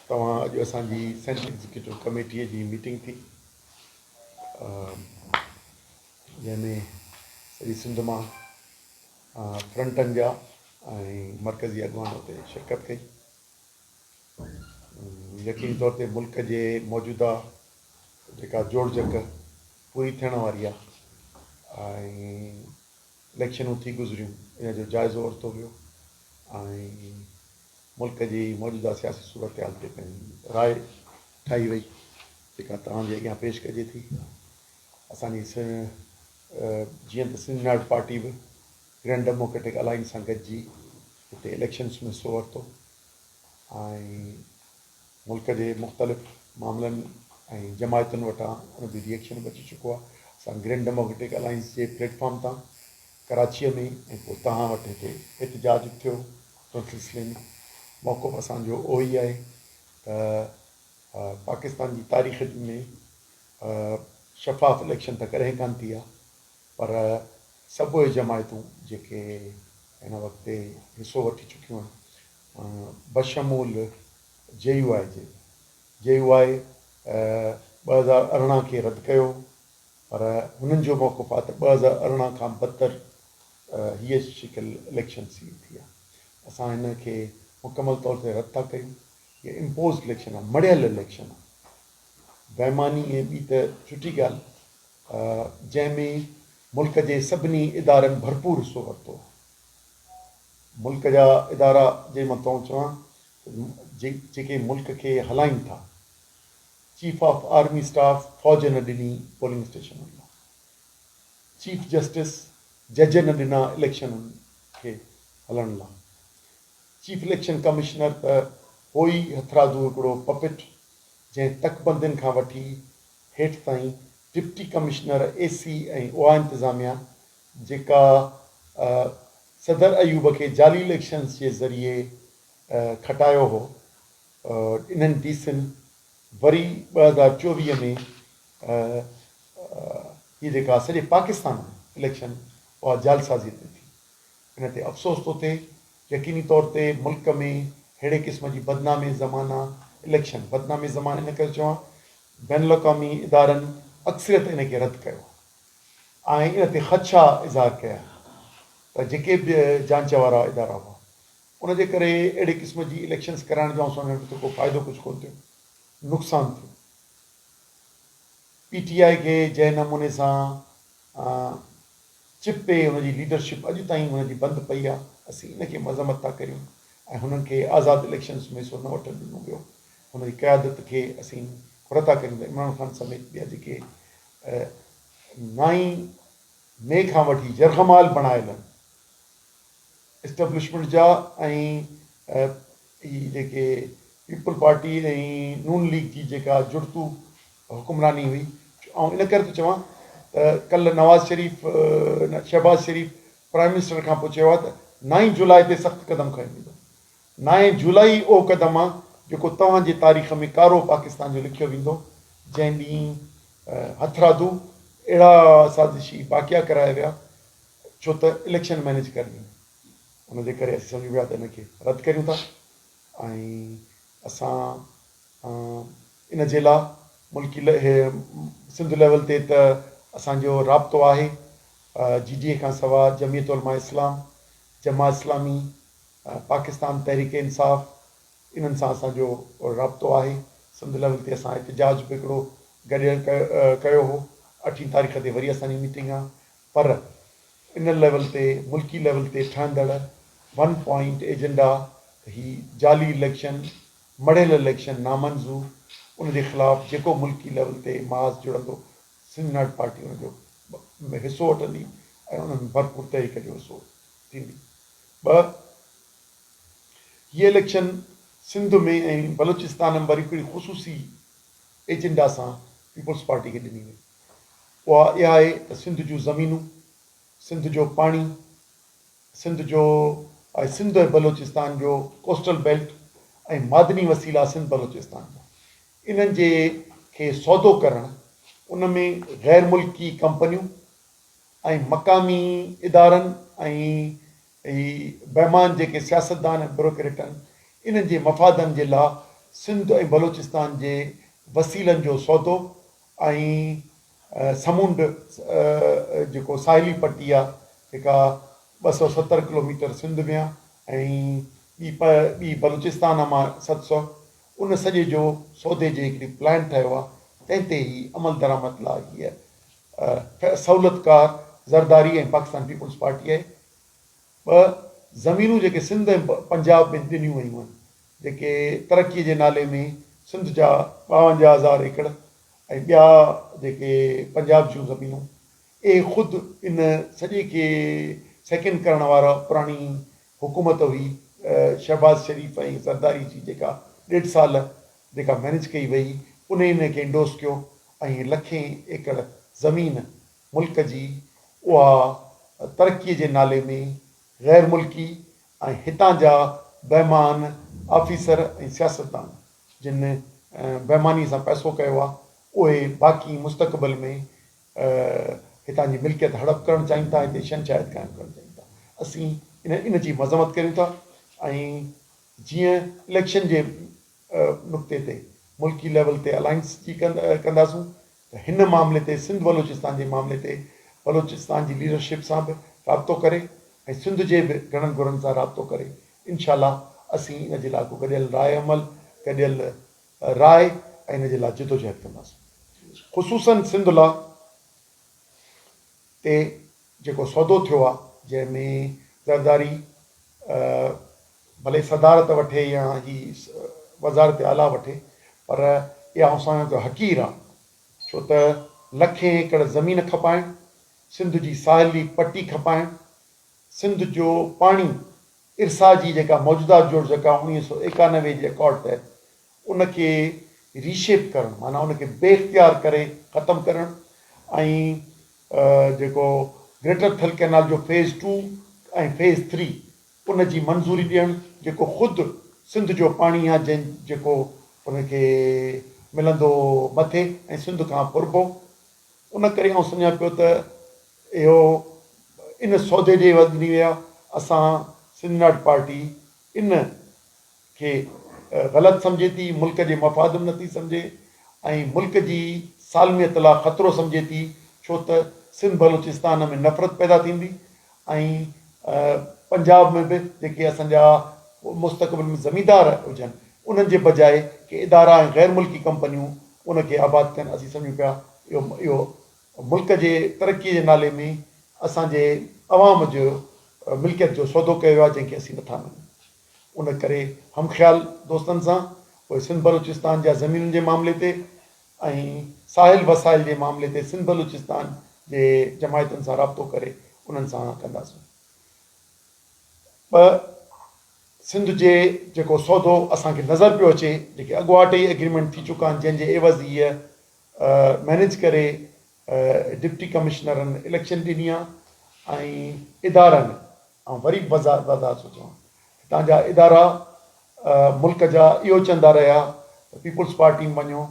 توهان اڄ اسان جي سينٽرل ايگزيڪيوٽو ڪميٽيء جي ميٽنگ ٿي جنهن ۾ سڄي سنڌ مان فرنٽن جا ۽ مرڪزي اڳواڻ اتي شرڪت ڪئي. يقيني طور تي ملڪ جي موجوده جيڪا جوڙجڪ پوري ٿيڻ واري آهي ۽ اليڪشنون ٿي گذريون ان جو جائزو ورتو ويو ۽ ملڪ جي موجوده سياسي صورتحال تي پنهنجي راء ٺاهي وئي جيڪا توهان جي اڳيان پيش ڪجي ٿي. اسان جي جيئن ته سنڌ يونائيٽڊ پارٽي به گرينڊ ڊيموڪريٽڪ الائنس سان گڏجي هتي اليڪشنس ۾ حصو ورتو ۽ ملڪ جي مختلف معاملن ۽ جماعتن وٽان ان جو ري ايڪشن به اچي چڪو آهي. اسان گرينڊ ڊيموڪريٽڪ الائنس جي پليٽ فارم تان ڪراچيء ۾ ۽ پوء توهان وٽ هتي احتجاج به ٿيو ان سلسلي ۾ موقف اسان جو اهو ئي آهي ته پاڪستان جي تاريخ ۾ شفاف اليڪشن ته ڪڏهن ڪانه ٿي آهي پر سڀ اهي جماعتون جيڪي هن وقت حصو وٺي چڪيون آهن بشمول جي يو آء جي جي يو آء 2018 کي رد ڪيو پر هنن جو موقف آهي ته 2018 کان بدتر هيء شڪل اليڪشن سي ٿي آهي. اسان هن کي مڪمل طور تي رد ٿا ڪريون. هيء امپوزڊ اليڪشن آهي، مڙهيل اليڪشن آهي. بيماني ۽ ٻي ته ڇٽي ڳالهه جنهن ۾ ملڪ جي سڀني ادارن ڀرپور حصو ورتو آهي. ملڪ جا ادارا جي مان تون چوان ته جيڪي ملڪ کي هلائين ٿا. چيف آف آرمي اسٽاف فوج نه ڏني پولنگ اسٽيشنن لا، چيف جسٽس جج نه ڏنا اليڪشنن کي هلڻ لا، چيف اليڪشن ڪمشنر ته هو ئي هٿرادو هڪڙو پپٽ جنهن تڪبندين کان وٺي هيٺ تائين ڊپٽي ڪمشنر، اي سي ۽ اها انتظاميا جيڪا صدر ايوب کي جعلي اليڪشنز جي ذريعي کٽايو هو انهن ڊي سين وري 2024 ۾ هي جيڪا سڄي پاڪستان ۾ اليڪشن اها جعلسازي تي ٿي ان تي افسوس ٿو ٿئي يقيني طور تي ملڪ ۾ ههڙي قسم جي بدنامي زمانه اليڪشن بدنامي زمانه ان ڪري چوان بين الاقوامي ادارن اڪثريت ان کي رد ڪيو آهي ۽ ان تي خدشا اظهار ڪيا ته جيڪي به جانچ وارا ادارا هئا ان جي ڪري اهڙي قسم جي اليڪشنز ڪرائڻ جو آئون سمجهان ٿو ته ڪو فائدو ڪجهه ڪونه ٿيو، نقصان ٿيو. پي ٽي آء کي جنهن نموني سان چپي ان جي ليڊرشپ اڄ تائين ان جي بند پئي آهي، اسين ان کي مذمت ٿا ڪريون ۽ هنن کي آزاد اليڪشنز ۾ حصو نه وٺڻ ڏنو ويو. هن جي قيادت کي اسين گهر ٿا ڪريون ته عمران خان سميت ٻيا جيڪي نائين مئي کان وٺي يرغمال بڻايل آهن، اسٽيبلشمينٽ جا ۽ هي جيڪي پيپلز پارٽي ۽ نون ليگ جي جيڪا جڙتو حڪمراني هئي آئون ان ڪري ٿو چوان ته ڪلهه نواز شريف شهباز شريف پرائم منسٽر کان پوء چيو آهي ته نائين جولاء تي سخت قدم کنيو ويندو نائين جولاء ئي اهو قدم آهي جيڪو توهان جي تاريخ ۾ ڪارو پاڪستان جو لکيو ويندو جنهن ڏينهن هٿرادو اهڙا سازشي واقعا ڪرايا ويا ڇو ته اليڪشن مئنيج ڪرڻي هئي ان جي ڪري اسين سمجهون پيا ته ان کي رد ڪريون ٿا ۽ اسان ان جي لا ملڪي سنڌ ليول تي ته اسان جو رابطو آهي جي ڊي اي کان سوا جمعيت علماء اسلام، جماعت اسلامي، پاڪستان تحريڪ انصاف انهن سان اسان جو رابطو آهي سنڌ ليول تي اسان احتجاج به هڪڙو گڏيل ڪيو هو اٺين تاريخ تي وري اسان جي ميٽنگ آهي پر ان ليول تي ملڪي ليول تي ٺهندڙ ون پوائنٽ ايجنڊا ته هي جعلي اليڪشن، مڙهيل اليڪشن نامنظور، ان جي خلاف جيڪو ملڪي ليول تي محاذ جڙندو سنڌ يونائيٽڊ پارٽي ان جو حصو وٺندي ۽ ان ۾ ڀرپور تحريڪ جو حصو ٿيندي. ٻه، هيء اليڪشن سنڌ ۾ ۽ بلوچستان ۾ وري هڪڙي خصوصي ايجنڊا سان پيپلز پارٽي کي ڏني وئي. اها اها آهي ته سنڌ جون زمينون، سنڌ جو پاڻي، سنڌ جو ۽ سنڌ ۽ بلوچستان جو ڪوسٽل بيلٽ ۽ معدني وسيلا سنڌ بلوچستان جا انهن جي کي سودو ڪرڻ ان ۾ غير ملڪي ڪمپنيون ۽ مقامي ادارن ۽ هي بيمان جيڪي سياستدان ۽ بيوروڪريٽ آهن انهن جي مفادن جي لا سنڌ ۽ بلوچستان جي وسيلن جو سودو ۽ سمونڊ جيڪو ساحلي پٽي آ جيڪا 270 ڪلوميٽر سنڌ ۾ آ ۽ ٻي ٻي بلوچستان مان 700 ان سڄي جو سودي جي هڪڙي پلان ٺهيو آ تنهن تي هي عمل درآمد لاء هيء سهولتڪار زرداري ۽ پاڪستان پيپلز پارٽي آهي. ٻه زمينون جيڪي سنڌ ۽ پنجاب ۾ ڏنيون ويون آهن جيڪي ترقي جي نالي ۾ سنڌ جا 52 هزار ايڪڙ ۽ ٻيا جيڪي پنجاب جون زمينون اهي خود ان سڄي کي سيڪنڊ ڪرڻ وارا پراڻي حڪومت هئي شهباز شريف ۽ زرداري جي جيڪا ڏيڍ سال جيڪا مينيج ڪئي وئي انهي ان کي انڊوس ڪيو ۽ لکين ايڪڙ زمين ملڪ جي اها ترقي جي نالي ۾ غير ملڪي ۽ هتان جا بيمان آفيسر ۽ سياستدان جن بيماني سان پئسو ڪيو آهي اهي باقي مستقبل ۾ هتان جي ملڪيت هڙپ ڪرڻ چاهين ٿا هتي شهنشاهيت قائم ڪرڻ چاهين ٿا اسين ان جي مذمت ڪريون ٿا ۽ جيئن اليڪشن جي نقطي تي ملڪي ليول تي الائنس جي ڪنداسون ته هن معاملي تي سنڌ بلوچستان جي معاملي تي بلوچستان جي ليڊرشپ سان به رابطو ڪري ۽ سنڌ جي به گهڻن گهرن سان رابطو ڪري انشاء الله اسين ان جي لاء ڪو گڏيل راء عمل گڏيل راء ۽ ان جي لاء جدوجهد ڪنداسون خصوصا سنڌ لاء تي جيڪو سودو ٿيو آهي جنهن ۾ زرداري ڀلي صدارت وٺي يا هي وزارت اعليٰ وٺي پر اها آئون سمجهان ٿو حقير آهي ڇو ته لکين ايڪڙ زمين کپائڻ، سنڌ جي ساحلي پٽي کپائڻ، سنڌ جو پاڻي ارسا جي جيڪا موجوده جوڙجڪ آهي 1991 جي اڪارڊ تحت ان کي ريشيپ ڪرڻ معنيٰ ان کي بي اختيار ڪري ختم ڪرڻ ۽ جيڪو گريٽر ٿل ڪئنال جو فيز ٽو ۽ فيز ٿري ان جي منظوري ڏيڻ جيڪو خود سنڌ جو پاڻي آ جنهن جيڪو ان کي ملندو مٿي ۽ سنڌ کان ڦربو ان ڪري آئون سمجهان پيو ته اهو ان سودي ڏي وڌني ويا اسان سنڌ not party ان کي غلط سمجهي ٿي، ملڪ جي مفاد ۾ نٿي سمجهي ۽ ملڪ جي سالميت لا خطرو سمجهي ٿي ڇو ته سنڌ بلوچستان ۾ نفرت پيدا ٿيندي ۽ پنجاب ۾ به جيڪي اسان جا مستقبل ۾ زميندار هجن انهن جي بجاء ڪي ادارا ۽ غير ملڪي ڪمپنيون ان کي آباد ڪن اسين سمجهون پيا اهو اهو ملڪ جي ترقي جي نالي ۾ اسان جي عوام جو ملڪيت جو سودو ڪيو ويو آهي جنهن کي اسين نٿا مڃون. ان ڪري هم خيال دوستن سان پوء سنڌ بلوچستان جا زمينن جي معاملي تي ۽ ساحل وسائل جي معاملي تي سنڌ بلوچستان جي جماعتن سان رابطو ڪري انهن سان ڪنداسون. ٻه سنڌ جي جيڪو سودو اسان کي نظر پيو اچي جيڪي اڳواٽ ئي ايگريمينٽ ٿي چڪا آهن جنهن جي عيوض هيء مئنيج ڪري ڊپٽي ڪمشنرن اليڪشن ڏني آهي ۽ ادارن آئون وري به وضاحت ٿو چوان هتان جا ادارا ملڪ جا اهو چوندا رهيا ته پيپلز پارٽي ۾ وڃو،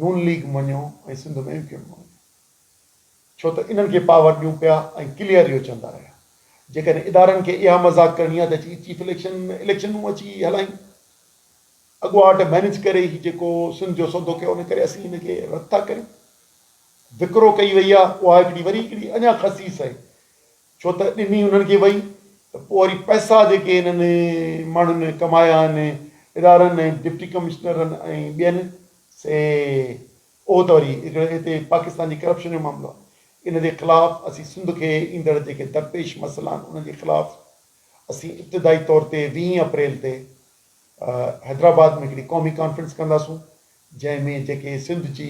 نون ليگ ۾ وڃو ۽ سنڌ ۾ ايم ڪيو ايم ۾ وڃو ڇو ته انهن کي پاور ڏيون پيا ۽ ڪليئر اهو چوندا رهيا جيڪڏهن ادارن کي اها مذاق ڪرڻي آهي ته اچي چيف اليڪشن اليڪشنون اچي هلائين اڳواٽ مئنيج ڪري هي جيڪو سنڌ جو سودو ڪيو ان ڪري اسين هن کي رد ٿا ڪريون وڪرو ڪئي وئي آهي اها هڪڙي وري هڪڙي اڃا خسيس آهي ڇو ته ڏني انهن کي وئي ته پوء وري پئسا جيڪي انهن ماڻهن ڪمايا آهن ادارن ۽ ڊپٽي ڪمشنرن ۽ ٻين سي اهو ته وري هڪڙي هتي پاڪستان جي ڪرپشن جو معاملو آهي ان جي خلاف اسين سنڌ کي ايندڙ جيڪي درپيش مسئلا آهن انهن جي خلاف اسين ابتدائي طور تي ويهين اپريل تي حيدرآباد ۾ هڪڙي قومي ڪانفرنس ڪنداسون جنهن ۾ جيڪي سنڌ جي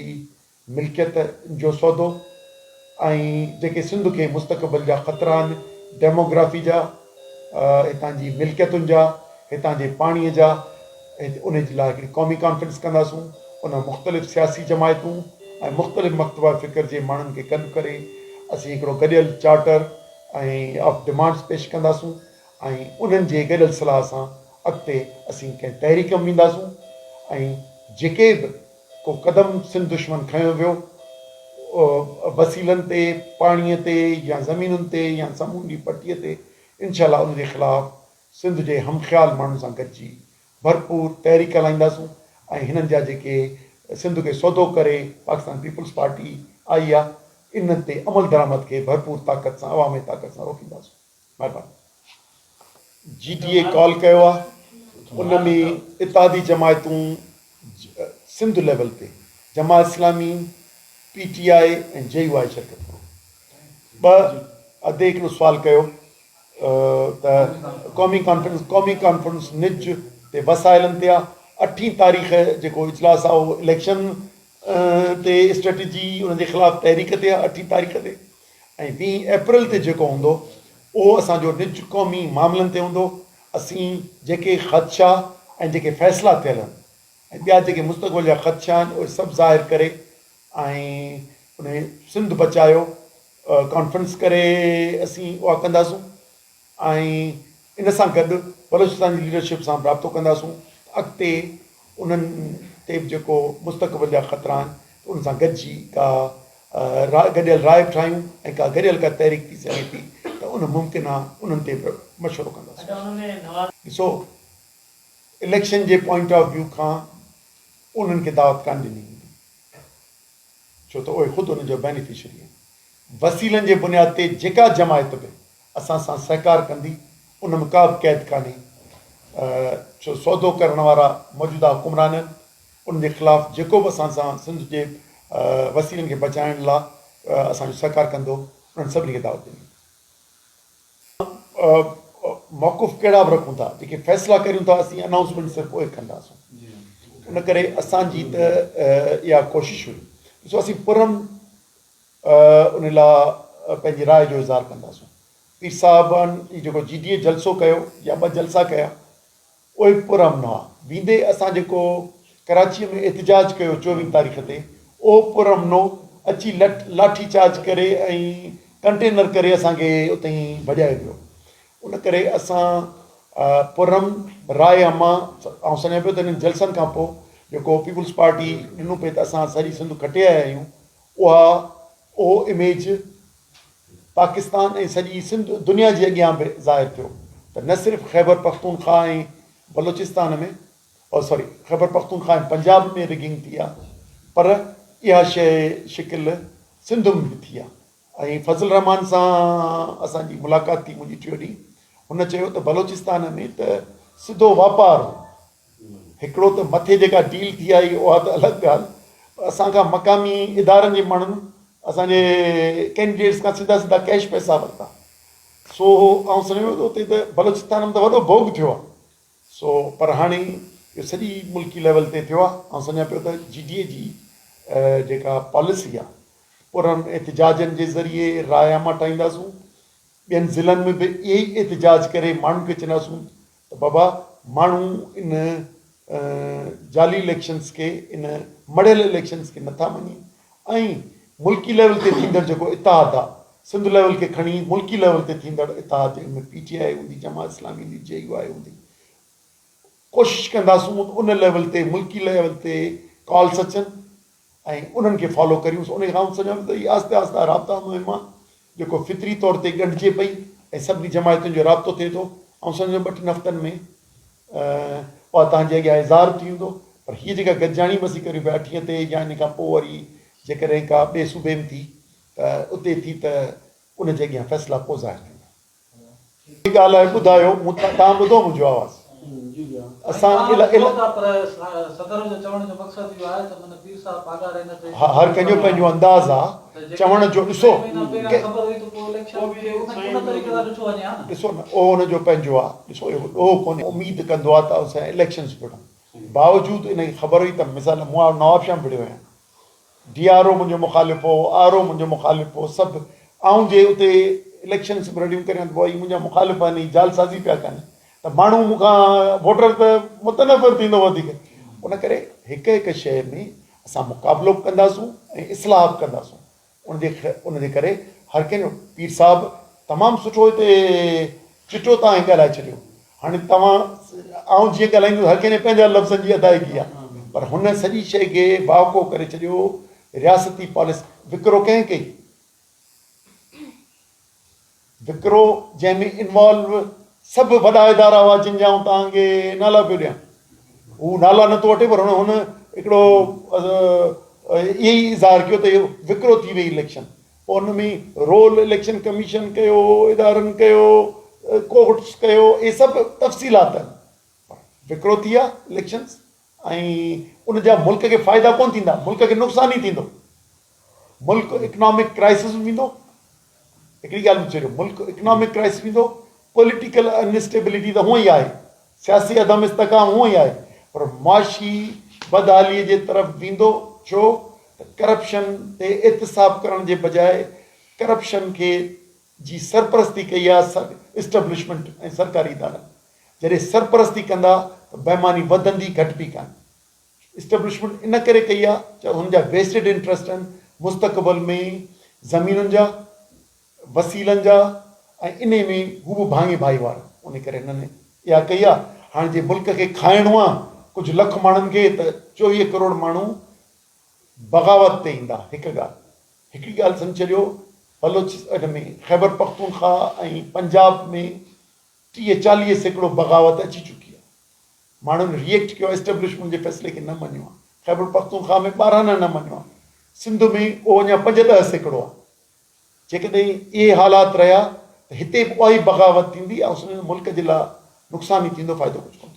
ملڪيت جو سودو ۽ جيڪي سنڌ کي مستقبل جا خطرا آهن، ڊيموگرافي جا، هتان جي ملڪيتن جا، هتان جي پاڻي جا، انهي جي لاء هڪڙي قومي ڪانفرنس ڪنداسون، ان مختلف سياسي جماعتون ۽ مختلف مڪتبه فڪر جي ماڻهن کي گڏ ڪري اسين هڪڙو گڏيل چارٽر ۽ آف ڊمانڊس پيش ڪنداسون ۽ انهن جي گڏيل صلاح سان اڳتي اسين ڪنهن تحريڪ ۾ وينداسون ۽ جيڪي به ڪو قدم سنڌ دشمن کنيو ويو وسيلن تي، پاڻي تي يا زمينن تي يا سامونڊي پٽي تي انشاء الله ان جي خلاف سنڌ جي هم خيال ماڻهن سان گڏجي ڀرپور تحريڪ هلائينداسون ۽ هنن جا جيڪي سنڌ کي سودو ڪري پاڪستان پيپلز پارٽي آئي آ ان تي عملدرآمد کي ڀرپور طاقت سان عوامي طاقت سان روڪينداسون. مهرباني. جي ڊي اي ڪال ڪيو آ ان ۾ اتحادي جماعتون سنڌ ليول تي Jamaat Islami, P T I ۽ J U I شرڪت ڪندي. ٻه ادي هڪڙو سوال ڪيو ته قومي ڪانفرنس قومي ڪانفرنس نج تي وسائلن تي آ اٺين تاريخ جيڪو اجلاس آ اهو اليڪشن تي اسٽريٽجي ان جي خلاف تحريڪ تي آ اٺين تاريخ تي ۽ ويهين اپريل تي جيڪو هوندو اهو اسان جو نج قومي معاملن تي هوندو اسين جيڪي خدشا ۽ جيڪي فيصلا ٿيل آهن ۽ ٻيا جيڪي مستقبل جا خدشا آهن اهي سڀ ظاهر ڪري ۽ ان سنڌ بچايو ڪانفرنس ڪري اسين اها ڪنداسون ۽ ان سان گڏ بلوچستان جي ليڊرشپ سان به رابطو ڪنداسون ته اڳتي انهن تي به جيڪو مستقبل جا خطرا آهن ته انهن سان گڏجي ڪا گڏيل راء به ٺاهيون ۽ ڪا گڏيل ڪا تحريڪ ٿي سگهي ٿي ته ان ممڪن آهي انهن تي به مشورو ڪنداسون. ڏسو اليڪشن جي پوائنٽ آف ويو کان انهن کي دعوت ڪانه ڏني ويندي. ڇو ته اهي خود ان جا بينيفشري آهن. وسيلن جي بنياد تي جيڪا جماعت به اسان سان سهڪار ڪندي ان ۾ ڪا به قيد ڪانهي ڇو سودو ڪرڻ وارا موجوده حڪمران آهن ان جي خلاف جيڪو به اسان سان سنڌ جي وسيلن کي بچائڻ لا اسان جو سهڪار ڪندو انهن سڀني کي دعوت ڏني. موقف ڪهڙا به رکون ٿا جيڪي فيصلا ڪريون ٿا اسين انائونسمينٽ صرف اهي ڪنداسون ان ڪري اسان جي ته اها ڪوشش هئي ڏسو اسين پرم ان لاء پنهنجي راء جو اظهار ڪنداسون پير صاحب جيڪو جي ڊي اي جلسو ڪيو يا ٻه جلسا ڪيا اهي به پرامن هئا. ويندي اسان جيڪو ڪراچيء ۾ احتجاج ڪيو چوويهين تاريخ تي اهو پرامن هو. اچي لٺ لاٺي چارج ڪري ۽ ڪنٽينر ڪري اسان کي اتي ئي ڀڄايو ويو. ان ڪري اسان پرامن راء عامه آئون سمجهان پيو ته انهن جلسن کان پوء جيڪو پيپلز پارٽي ڏنو پئي ته اسان سڄي سنڌ کٽي آيا آهيون اها اهو اميج پاڪستان ۽ سڄي سنڌ دنيا جي اڳيان به ظاهر ٿيو ته نه صرف خيبر پختونخواهه ۽ بلوچستان ۾ او سوري خيبر پختونخواهه ۽ پنجاب ۾ رگنگ ٿي آ پر اها شيء شڪل سنڌ ۾ به ٿي آ ۽ فضل الرحمان سان اسان جي ملاقات ٿي منهنجي ٽيون ڏينهن هن چيو ته بلوچستان ۾ ته سڌو واپار هو هڪڙو ته مٿي جيڪا ڊيل ٿي آئي اها ته الڳ ڳالهه پر اسان کان مقامي ادارن جي ماڻهن اسان جي ڪينڊيڊيٽس کان سڌا سڌا ڪيش پئسا ورتا سو آئون سمجهان ٿو اتي ته بلوچستان ۾ ته وڏو ڀوڳ ٿيو آهي سو پر هاڻي اهو سڄي ملڪي ليول تي ٿيو آهي آئون سمجهان پيو ته جي ڊي اي جي جيڪا پاليسي آهي پرامن احتجاجن جي ذريعي راء عامه ٺاهينداسون ٻين ضلعن ۾ به اهي ئي احتجاج ڪري ماڻهن کي چونداسون ته بابا ماڻهو ان جعلي اليڪشنز کي ان مڙهيل اليڪشنز کي نٿا مڃين ۽ ملڪي ليول تي ٿيندڙ جيڪو اتحاد آ سنڌ ليول کي کڻي ملڪي ليول تي ٿيندڙ اتحاد جنهن ۾ پي ٽي آء هوندي جماعت اسلامي هوندي جي يو آء هوندي ڪوشش ڪنداسون ته ان ليول تي ملڪي ليول تي ڪالس اچن ۽ انهن کي فالو ڪريون سو انهي کان آئون سمجهان ٿو ته هي آهستي آهستي رابطا مهم آ جيڪو فطري طور تي ڳنڍجي پئي ۽ سڀني جماعتن جو رابطو ٿئي ٿو آئون سمجهان ٿو ٻه ٽن هفتن ۾ اها توهان جي اڳيان اظهار به ٿي ويندو پر هيء جيڪا گڏجاڻي به اسين ڪريون پيا اٺينء تي يا ان کان پوء وري جيڪڏهن ڪا ٻئي صوبي ۾ ٿي ته اتي ٿي ته ان جي اڳيان فيصلا پوء ظاهر ٿيندا. ڳالهه آهي ٻڌايو مون توهان ٻڌو منهنجو آواز اسان هر ڪنهن جو پنهنجو انداز آ چوڻ جو ڏسو ڏسو نه اهو ان جو پنهنجو آ ڏسو اهو ڏوهه ڪونهي اميد ڪندو آ ته اسان اليڪشنز وڙهون باوجود ان کي خبر هئي ته مثال مون نوابشاهه ۾ وڙهيو آهيان ڊي آر او منهنجو مخالف هو، آر او منهنجو مخالف هو، سڀ آئون جي اتي اليڪشنس به رڙيون ڪريان ته بابا هي منهنجا مخالف آهن، هي جعلسازي پيا ڪن ته ماڻهو مون کان ووٽر ته متنفر ٿيندو وڌيڪ. ان ڪري هڪ هڪ شيء ۾ اسان مقابلو به ڪنداسون ۽ اصلاح به ڪنداسون. ان جي ان جي ڪري هر ڪنهن جو پير صاحب تمام سٺو هتي چٽو توهان کي ڳالهائي ڇڏيو هاڻي توهان آئون جيئن ڳالهائيندس هر ڪنهن جي پنهنجا لفظن جي ادائگي آهي پر هن سڄي شيء کي واڪو ڪري ڇڏيو رياستي پاليسي وڪرو ڪنهن ڪئي وڪرو جنهن ۾ انوالو سڀ وڏا ادارا هئا جن جا آئون توهان کي نالا پيو ڏيان. هو نالا نٿو وٺي پر هن هن هڪڙو اهي ئي اظهار ڪيو ته اهو وڪرو ٿي وئي اليڪشن. پوء ان ۾ رول اليڪشن ڪميشن ڪيو، ادارن ڪيو، ڪورٽس ڪيو، اهي سڀ تفصيلات آهن. پر وڪرو ٿي ويا اليڪشنز ۽ ان جا ملڪ کي فائدا ڪونه ٿيندا، ملڪ کي نقصان ئي ٿيندو. ملڪ اڪنامڪ ڪرائسس ۾ ويندو. هڪڙي ڳالهه مون چيو ملڪ اڪنامڪ ڪرائسس ويندو، پوليٽيڪل انسٽيبلٽي ته هونء ئي آهي، سياسي عدم استحڪام هونء ئي آهي پر معاشي بدحالي جي طرف ويندو ڇو ته ڪرپشن تي احتساب ڪرڻ جي بجاء ڪرپشن کي جي سرپرستي ڪئي آهي اسٽبلشمينٽ ۽ سرڪاري ادارن جڏهن سرپرستي ڪندا ته بيماني وڌندي گهٽبي ڪانه. اسٽيبلشمينٽ ان ڪري ڪئي آهي ته هن جا ويسٽيڊ انٽرسٽ آهن مستقبل ۾ زمينن جا، وسيلن جا ۽ انهي ۾ هو به ڀاڱي ڀائيوار ان ڪري هنن اها ڪئي آهي. هاڻي جي ملڪ کي کائڻو آهي ڪجهه لک ماڻهن کي ته 24 ڪروڙ ماڻهو بغاوت تي ايندا. هڪ ڳالهه هڪڙي ڳالهه سمجهي ڇڏيو بلوچ ان ۾ خيبرپختونخواهه ۽ پنجاب ۾ 30 40% بغاوت اچي چڪي آهي. ماڻهن ري ايڪٽ ڪيو آهي، اسٽيبلشمينٽ جي فيصلي کي نه مڃيو آهي، خيبرپختونخواهه ۾ 12 نه مڃيو آهي، سنڌ ۾ اهو اڃا 5 10% آهي، جيڪڏهن اهي حالات رهيا ته هتي به اها ئي بغاوت ٿيندي ۽ سڄي ملڪ جي لاء نقصان ئي ٿيندو فائدو ڪجهه ڪونه.